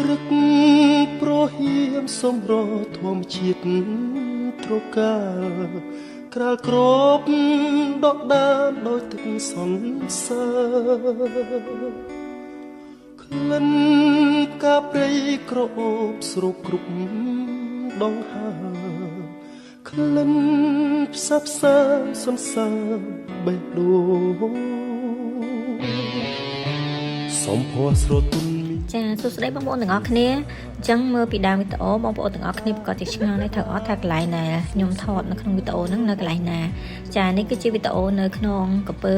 រឹកប្រហៀមសំរធម្មជាតិត្រកាលក្រាលក្របដកដាមដោយទឹកសន្សើក្លិនកាព្រៃក្រអូបស្រូបគ្រប់ដងហើក្លិនផ្សះផ្សាសន្សាបេះដូងសំភ័ស្រទុន ចាសួស្តីបងប្អូនទាំងអស់គ្នាអញ្ចឹងមើលពីដើមវីដេអូបងប្អូនទាំងអស់គ្នាប្រកាសជាឆ្ងល់ហើយត្រូវអត់ថាកន្លែងណាខ្ញុំថតនៅក្នុងវីដេអូហ្នឹងនៅកន្លែងណាចានេះគឺជាវីដេអូនៅក្នុងកពើ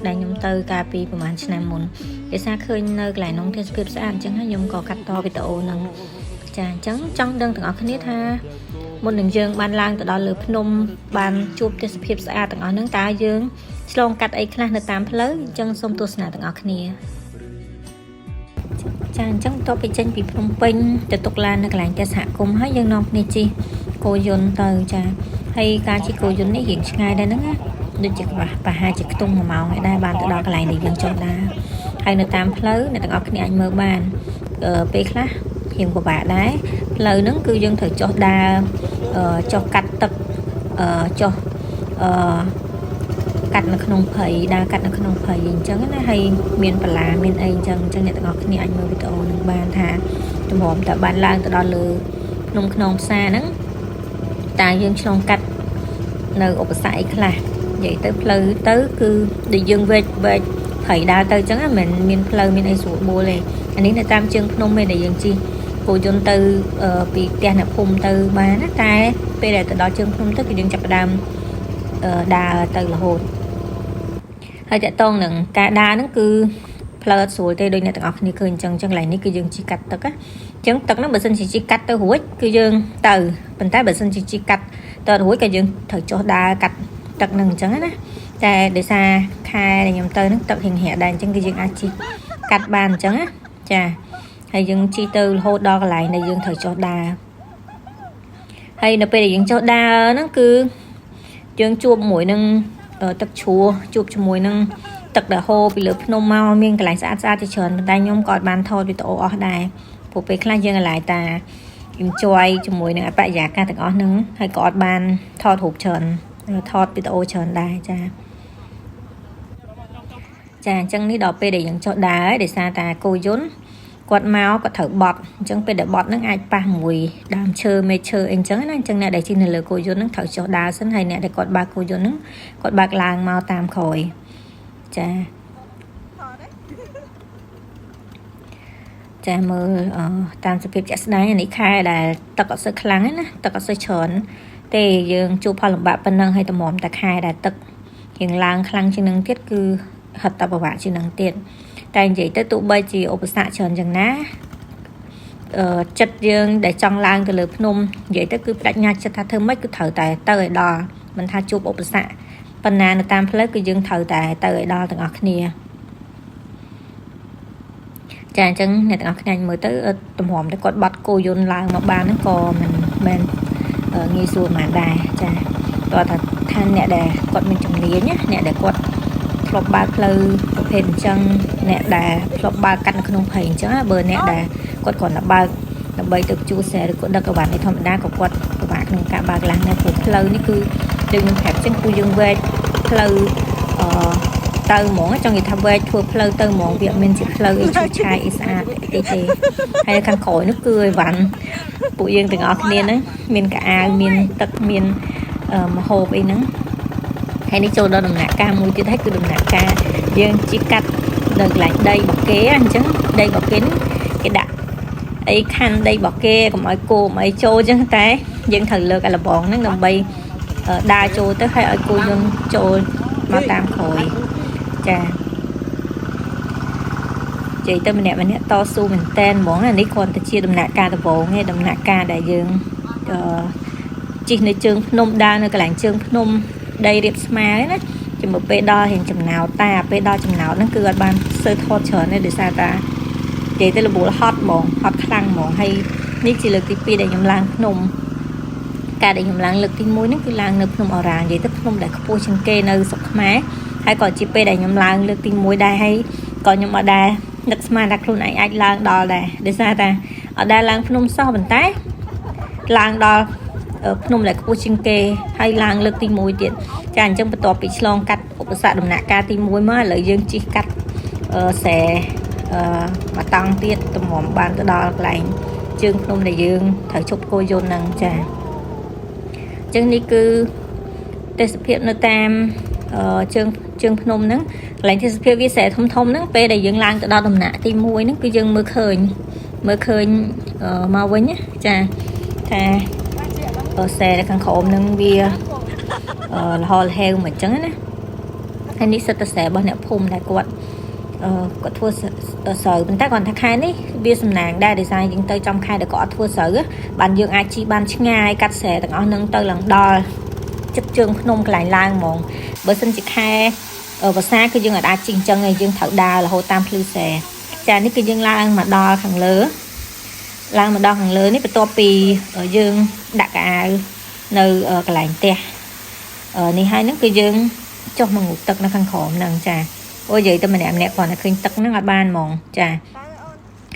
ដែលខ្ញុំទៅកាលពីប្រហែលឆ្នាំមុនដោយសារឃើញនៅកន្លែងនោះទេសភាពស្អាតអញ្ចឹងហើយខ្ញុំក៏កាត់តវីដេអូហ្នឹងចាអញ្ចឹងចង់ដឹងទាំងអស់គ្នាថាមុននឹងយើងបានឡើងទៅដល់លើភ្នំបានជួបទេសភាពស្អាតទាំងអស់ហ្នឹងតើយើងឆ្លងកាត់អីខ្លះនៅតាមផ្លូវអញ្ចឹងសូមទស្សនាទាំងអស់គ្នា ចាអញ្ចឹងបន្ទាប់ពីចេញពីភ្នំពេញទៅទុកឡាននៅកន្លែងផ្ទះសហគមន៍ហើយយើងនាំគ្នាជិះគោយន្តទៅចាហើយការជិះគោយន្តនេះរៀងឆ្ងាយដែរហ្នឹងណាដូចជាប្រហែលជាខ្ទង់1ម៉ោងឯដែរបានទៅដល់កន្លែងដែលយើងចង់ដើរហើយនៅតាមផ្លូវអ្នកទាំងអស់គ្នាអាចមើលបានពេលខ្លះរៀងពិបាកដែរផ្លូវហ្នឹងគឺយើងត្រូវចុះដើរចុះកាត់ទឹកចុះអឺ កាត់នៅក្នុងព្រៃដើរកាត់នៅក្នុងព្រៃអញ្ចឹងណាហើយមានបន្លាមានអីអញ្ចឹងអញ្ចឹងអ្នកទាំងអស់គ្នាអាចមើលវីដេអូនឹងបានថាតម្រាំតែបានឡើងទៅដល់លើភ្នំខ្នងផ្សារហ្នឹងតើយើងឆ្លងកាត់នៅឧបសគ្គអីខ្លះនិយាយទៅផ្លូវទៅគឺដូចយើងវែកវែកព្រៃដើរទៅអញ្ចឹងណាមិនមានផ្លូវមានអីស្រួលបួលទេអានេះនៅតាមជើងភ្នំឯដែលយើងជិះគោយន្តទៅពីផ្ទះអ្នកភូមិទៅបានណាតែពេលដែលទៅដល់ជើងភ្នំទៅគឺយើងចាប់ផ្ដើមដើរទៅរហូត ហើយតកតងនឹងការដើរហ្នឹងគឺផ្លូវអត់ស្រួលទេដូចអ្នកទាំងអស់គ្នាឃើញអញ្ចឹងអញ្ចឹងកន្លែងនេះគឺយើងជិះកាត់ទឹកណាអញ្ចឹងទឹកហ្នឹងបើសិនជាជិះកាត់ទៅរួចគឺយើងទៅប៉ុន្តែបើសិនជាជិះកាត់ទៅរួចក៏យើងត្រូវចុះដើរកាត់ទឹកហ្នឹងអញ្ចឹងណាតែដោយសារខែដែលខ្ញុំទៅហ្នឹងទឹករៀងរាក់ដែរអញ្ចឹងគឺយើងអាចជិះកាត់បានអញ្ចឹងណាចាហើយយើងជិះទៅរហូតដល់កន្លែងដែលយើងត្រូវចុះដើរហើយនៅពេលដែលយើងចុះដើរហ្នឹងគឺយើងជួបមួយនឹងទឹកជ្រោះជួបជាមួយនឹងទឹកដែលហូរពីលើភ្នំមកមានកន្លែងស្អាតស្អាតជាច្រើនប៉ុន្តែខ្ញុំក៏អត់បានថតវីដេអូអស់ដែរព្រោះពេលខ្លះយើងកន្លែងតា enjoy ជាមួយនឹងអបរិយាកាសទាំងអស់ហ្នឹងហើយក៏អត់បានថតរូបច្រើនថតវីដេអូច្រើនដែរចាចាអញ្ចឹងនេះដល់ពេលដែលយើងចុះដើរហើយដោយសារតាគោយន្តគាត់មកគាត់ត្រូវបត់អញ្ចឹងពេលដែលបត់ហ្នឹងអាចប៉ះមួយដើមឈើមេឈើអីអញ្ចឹងណាអញ្ចឹងអ្នកដែលជិះនៅលើគោយន្តហ្នឹងត្រូវចុះដើរសិនហើយអ្នកដែលគាត់បើកគោយន្តហ្នឹងគាត់បើកឡើងមកតាមក្រោយចាចាមើលតាមសភាពជាក់ស្ដែងអានេះខែដែលទឹកអត់សូវខ្លាំងទេណាទឹកអត់សូវច្រើនទេយើងជួបផលលំបាកប៉ុណ្ណឹងហើយតម្រាំតែខែដែលទឹករៀងឡើងខ្លាំងជាងនឹងទៀតគឺហិតតបបាក់ជាងនឹងទៀតតែនិយាយទៅទោះបីជាឧបសគ្គច្រើនយ៉ាងណាអឺចិត្តយើងដែលចង់ឡើងទៅលើភ្នំនិយាយទៅគឺបដិញ្ញាចិត្តថាធ្វើម៉េចគឺត្រូវតែទៅឲ្យដល់មិនថាជួបឧបសគ្គប៉ុណ្ណានៅតាមផ្លូវគឺយើងត្រូវតែទៅឲ្យដល់ទាំងអស់គ្នាចាអញ្ចឹងអ្នកទាំងអស់គ្នាមើលទៅតម្រាំតែគាត់បាត់គោយន្តឡើងមកបានហ្នឹងក៏មិនមែនងាយស្រួលប៉ុន្មានដែរចាតើថាអ្នកដែលគាត់មានជំនាញណាអ្នកដែលគាត់ធ្លាប់បើកផ្លូវប្រភេទអញ្ចឹងអ្នកដែលធ្លាប់បើកកាត់នៅក្នុងព្រៃអញ្ចឹងបើអ្នកដែលគាត់គ្រាន់តែបើកដើម្បីទៅជួសែឬក៏ដឹកអីវ៉ាន់នេះធម្មតាក៏គាត់ពិបាកក្នុងការបើកឡានដែរព្រោះផ្លូវនេះគឺដូចខ្ញុំប្រាប់អញ្ចឹងគឺយើងវែកផ្លូវអឺទៅហ្មងចង់និយាយថាវែកធ្វើផ្លូវទៅហ្មងវាអត់មានជាផ្លូវអីឈូសឆាយអីស្អាតអីទេហើយខាងក្រោយនោះគឺអីវ៉ាន់ពួកយើងទាំងអស់គ្នាហ្នឹងមានកៅអៅមានទឹកមានម្ហូបអីហ្នឹងហើយនេះចូលដល់ដំណាក់កាលមួយទៀតហើយគឺដំណាក់កាលយើងជិះកាត់នៅកន្លែងដីរបស់គេអញ្ចឹងដីរបស់គេគេដាក់អីខណ្ឌដីរបស់គេកុំឲ្យគោកុំអីចូលអញ្ចឹងតែយើងត្រូវលើកអាលបងហ្នឹងដើម្បីដើរចូលទៅហើយឲ្យគោយន្តចូលមកតាមក្រោយចានិយាយទៅម្នាក់ម្នាក់តស៊ូមែនតែនហ្មងអានេះគ្រាន់តែជាដំណាក់កាលដំបូងទេដំណាក់កាលដែលយើងអឺជិះនៅជើងភ្នំដើរនៅកន្លែងជើងភ្នំដីរៀបស្មើណាជាមួយពេលដល់រៀងចំណោតតែពេលដល់ចំណោតហ្នឹងគឺអត់បានសូវថតច្រើនទេដោយសារតានិយាយទៅរវល់ហត់ហ្មងហត់ខ្លាំងហ្មងហើយនេះជាលើកទី2ដែលខ្ញុំឡើងភ្នំការដែលខ្ញុំឡើងលើកទី1ហ្នឹងគឺឡើងនៅភ្នំអរ៉ានិយាយទៅភ្នំដែលខ្ពស់ជាងគេនៅស្រុកខ្មែរហើយក៏ជាពេលដែលខ្ញុំឡើងលើកទី1ដែរហើយក៏ខ្ញុំអត់ដែរនឹកស្មានថាខ្លួនឯងអាចឡើងដល់ដែរដោយសារតែ អត់ដែលឡើងភ្នំសោះប៉ុន្តែឡើងដល់ភ្នំដែលខ្ពស់ជាងគេហើយឡើងលើកទី1ទៀតចាអញ្ចឹងបន្ទាប់ពីឆ្លងកាត់ឧបសគ្គដំណាក់កាលទី1មកឥឡូវយើងជិះកាត់ស្រែមួយតង់ទៀតតម្រាំបានទៅដល់កន្លែងជើងភ្នំដែលយើងត្រូវជប់គោយន្តហ្នឹងចាអញ្ចឹងនេះគឺទេសភាពនៅតាមជើងជើងភ្នំហ្នឹងកន្លែងទេសភាពវាស្រែធំធំហ្នឹងពេលដែលយើងឡើងទៅដល់ដំណាក់ទី1ហ្នឹងគឺយើងមើលឃើញមើលឃើញមកវិញណាចាថាស្រែនៅខាងក្រោមហ្នឹងវាលហលហេវមកអញ្ចឹងណាហើយនេះសិតតែស្រែរបស់អ្នកភូមិដែលគាត់គាត់ធ្វើស្រូវប៉ុន្តែគាត់ថាខែនេះវាសំណាងដែរដោយសារយើងទៅចំខែដែលគាត់អត់ធ្វើស្រូវបានយើងអាចជិះបានឆ្ងាយកាត់ស្រែទាំងអស់ហ្នឹងទៅឡើងដល់ចិត្តជើងភ្នំកន្លែងឡើងហ្មងបើសិនជាខែវស្សាគឺយើងអាចជិះអញ្ចឹងឯងយើងត្រូវដើររហូតតាមភ្លឺស្រែចានេះគឺយើងឡើងមកដល់ខាងលើឡើងមកដល់ខាងលើនេះបន្ទាប់ពីយើងដាក់កៅអៅនៅកន្លែងផ្ទះនេះហើយហ្នឹងគឺយើងចុះមកងូតទឹកនៅខាងក្រោមហ្នឹងចាអូនិយាយទៅម្នាក់ម្នាក់គ្រាន់តែឃើញទឹកហ្នឹងអត់បានហ្មងចា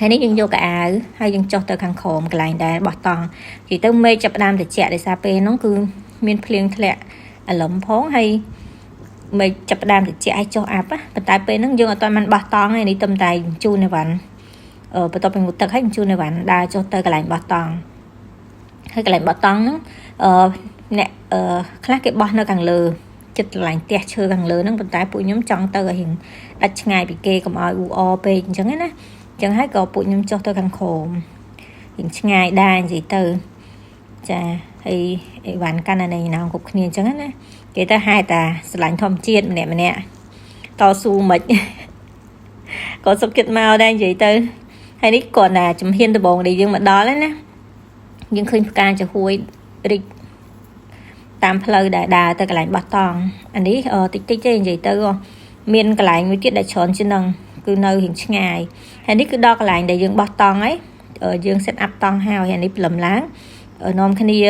ហើយនេះយើងយកកៅអៅហើយយើងចុះទៅខាងក្រោមកន្លែងដែលបោះតង់និយាយទៅមេឃចាប់ផ្ដើមត្រជាក់ដោយសារពេលហ្នឹងគឺមានភ្លៀងធ្លាក់អាឡឹមផងហើយមេឃចាប់ផ្ដើមត្រជាក់ឲ្យចុះអាប់ប៉ុន្តែពេលហ្នឹងយើងអត់ទាន់បានបោះតង់ទេនេះទំតែជូនអីវ៉ាន់បន្ទាប់ពីងូតទឹកហើយជូនអីវ៉ាន់ដើរចុះទៅកន្លែងបោះតង់ហើយកន្លែងបោះតង់ហ្នឹងអ្នកខ្លះគេបោះនៅខាងលើចិត្តកន្លែងផ្ទះឈើខាងលើហ្នឹងប៉ុន្តែពួកខ្ញុំចង់ទៅឲ្យរៀងដាច់ឆ្ងាយពីគេកុំឲ្យអ៊ូអពេកអញ្ចឹងណាអញ្ចឹងហើយក៏ពួកខ្ញុំចុះទៅខាងក្រោមរៀងឆ្ងាយដែរនិយាយទៅចាហើយអីវ៉ាន់កាន់តែណៅគ្រប់គ្នាអញ្ចឹងណាគេទៅហែតាស្រឡាញ់ធម្មជាតិម្នាក់ម្នាក់តស៊ូមិនក៏សុខចិត្តមកដែរនិយាយទៅហើយនេះគ្រាន់តែជំហានដំបូងដែលយើងមកដល់ណាយើងឃើញផ្កាចំហួយរីកតាមផ្លូវដែលដើរទៅកន្លែងបោះតង់អានេះតិចតិចទេនិយាយទៅមានកន្លែងមួយទៀតដែលច្រើនជាងនឹងគឺនៅរៀងឆ្ងាយហើយនេះគឺដល់កន្លែងដែលយើងបោះតង់ហើយយើង set up តង់ហើយអានេះព្រលឹមឡើងនាំគ្នា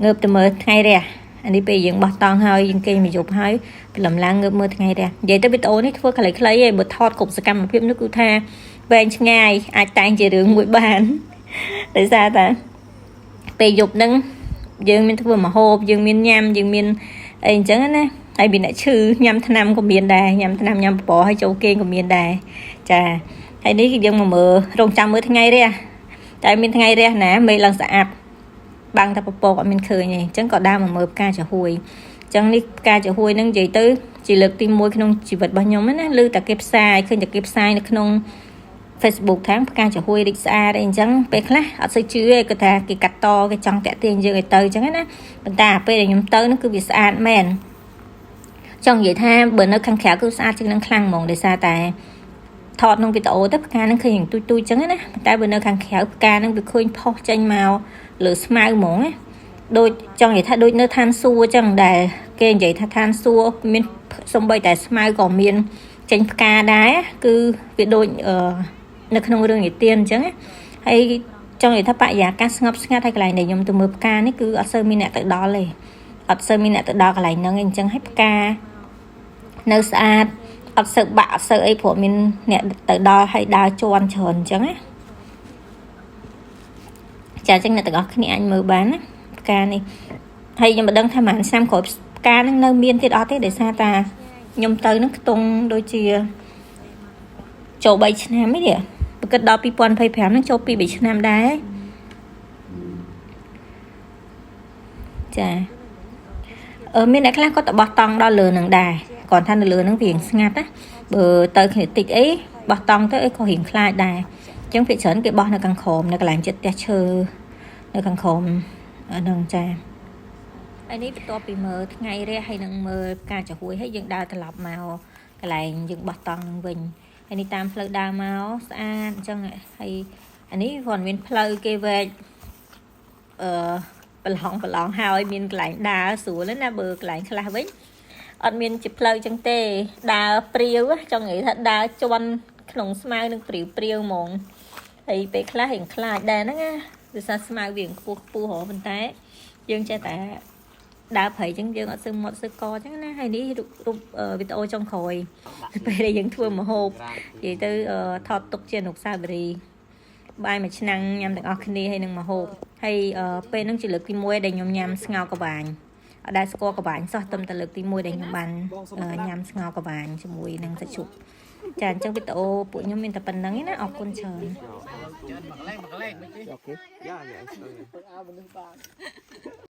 ងើបទៅមើលថ្ងៃរះអានេះពេលយើងបោះតង់ហើយយើងគេងមួយយប់ហើយព្រលឹមឡើងងើបមើលថ្ងៃរះនិយាយទៅវីដេអូនេះធ្វើខ្លីៗឯងបើថតគ្រប់សកម្មភាពនោះគឺថាវែងឆ្ងាយអាចតែងជារឿងមួយបានដោយសារតែពេលយប់ហ្នឹងយើងមានធ្វើម្ហូបយើងមានញ៉ាំយើងមានអីអញ្ចឹងណាហើយមានអ្នកឈឺញ៉ាំថ្នាំក៏មានដែរញ៉ាំថ្នាំញ៉ាំបបរហើយចូលគេងក៏មានដែរចាហើយនេះគឺយើងមកមើលរងចាំមើលថ្ងៃរះតែមានថ្ងៃរះណាមេឃឡើងស្អាតបាំងតែពពកអត់មានឃើញទេអញ្ចឹងក៏ដើរមកមើលផ្កាចំហួយអញ្ចឹងនេះផ្កាចំហួយហ្នឹងនិយាយទៅជាលើកទី1ក្នុងជីវិតរបស់ខ្ញុំណាឮតែគេផ្សាយឃើញតែគេផ្សាយនៅក្នុង Facebook ខាងផ្កាចំហួយរីកស្អាតអីអញ្ចឹងពេលខ្លះអត់សូវជឿទេគាត់ថាគេកាត់តគេចង់តាក់ទាញយើងឲ្យទៅអញ្ចឹងណាប៉ុន្តែពេលដែលខ្ញុំទៅនោះគឺវាស្អាតមែនចង់និយាយថាបើនៅខាងក្រៅគឺស្អាតជាងនឹងខ្លាំងហ្មងដោយសារតែថតក្នុងវីដេអូទៅផ្កានឹងឃើញយ៉ាងទូចទូចអញ្ចឹងណាប៉ុន្តែបើនៅខាងក្រៅផ្កានឹងវាឃើញផុសចេញមកលើស្មៅហ្មងណាដូចចង់និយាយថាដូចនៅឋានសួគ៌អញ្ចឹងដែលគេនិយាយថាឋានសួគ៌មានសំបីតែស្មៅក៏មានចេញផ្កាដែរគឺវាដូចអឺនៅក្នុងរឿងនិទានអញ្ចឹងហើយចង់និយាយថាបរិយាកាសស្ងប់ស្ងាត់ហើយកន្លែងដែលខ្ញុំទៅមើលផ្កានេះគឺអត់សូវមានអ្នកទៅដល់ទេអត់សូវមានអ្នកទៅដល់កន្លែងហ្នឹងឯងអញ្ចឹងហើយផ្កានៅស្អាតអត់សូវបាក់អត់សូវអីព្រោះមានអ្នកទៅដល់ហើយដើរជន់ច្រើនអញ្ចឹងណាចាអញ្ចឹងអ្នកទាំងអស់គ្នាអាចមើលបានណាផ្កានេះហើយខ្ញុំមិនដឹងថាប្រហែលឆ្នាំក្រោយផ្កាហ្នឹងនៅមានទៀតអត់ទេដោយសារតាខ្ញុំទៅហ្នឹងខ្ទង់ដូចជាចូល3ឆ្នាំឯនេះប្រគិតដល់2025ហ្នឹងចូល2 3ឆ្នាំដែរចាអឺមានអ្នកខ្លះគាត់ទៅបោះតង់ដល់លើនឹងដែរគាត់ថានៅលើនឹងវារៀងស្ងាត់ណាបើទៅគ្នាតិចអីបោះតង់ទៅអីក៏រៀងខ្លាចដែរអញ្ចឹងភាគច្រើនគេបោះនៅខាងក្រោមនៅកន្លែងចិត្តផ្ទះឈើនៅខាងក្រោមហ្នឹងចាហើយនេះបន្ទាប់ពីមើលថ្ងៃរះហើយនឹងមើលផ្កាចំហួយហើយយើងដើរត្រឡប់មកកន្លែងយើងបោះតង់នឹងវិញហើយនេះតាមផ្លូវដើរមកស្អាតអញ្ចឹងហើយអានេះគ្រាន់មានផ្លូវគេវែកអឺប្រឡងប្រឡងហើយមានកន្លែងដើរស្រួលណាបើកន្លែងខ្លះវិញអត់មានជាផ្លូវចឹងទេដើរព្រាវចង់និយាយថាដើរជន់ក្នុងស្មៅនឹងព្រាវព្រាវហ្មងហើយពេលខ្លះរៀងខ្លាចដែរហ្នឹងណាវាថាស្មៅវាខ្ពស់ខ្ពស់ហ៎ប៉ុន្តែយើងចេះតែដើរព្រៃចឹងយើងអត់សឹងមាត់សឹកកចឹងណាហើយនេះរូបវីដេអូចុងក្រោយពេលដែលយើងធ្វើម្ហូបនិយាយទៅថតទុកជាអនុស្សាវរីយ៍ បាយមួយឆ្នាំងញ៉ាំទាំងអស់គ្នាហើយនឹងមកហូបហើយអឺពេលហ្នឹងជាលើកទី1ដែលខ្ញុំញ៉ាំស្ងោរកបាញអត់ដែលស្គាល់កបាញសោះតែតែលើកទី1ដែលខ្ញុំបានអឺញ៉ាំស្ងោរកបាញជាមួយនឹងសាច់ជ្រូកចាអញ្ចឹងវីដេអូពួកខ្ញុំមានតែប៉ុណ្្នឹងឯណាអរគុណច្រើន Okay. Yeah.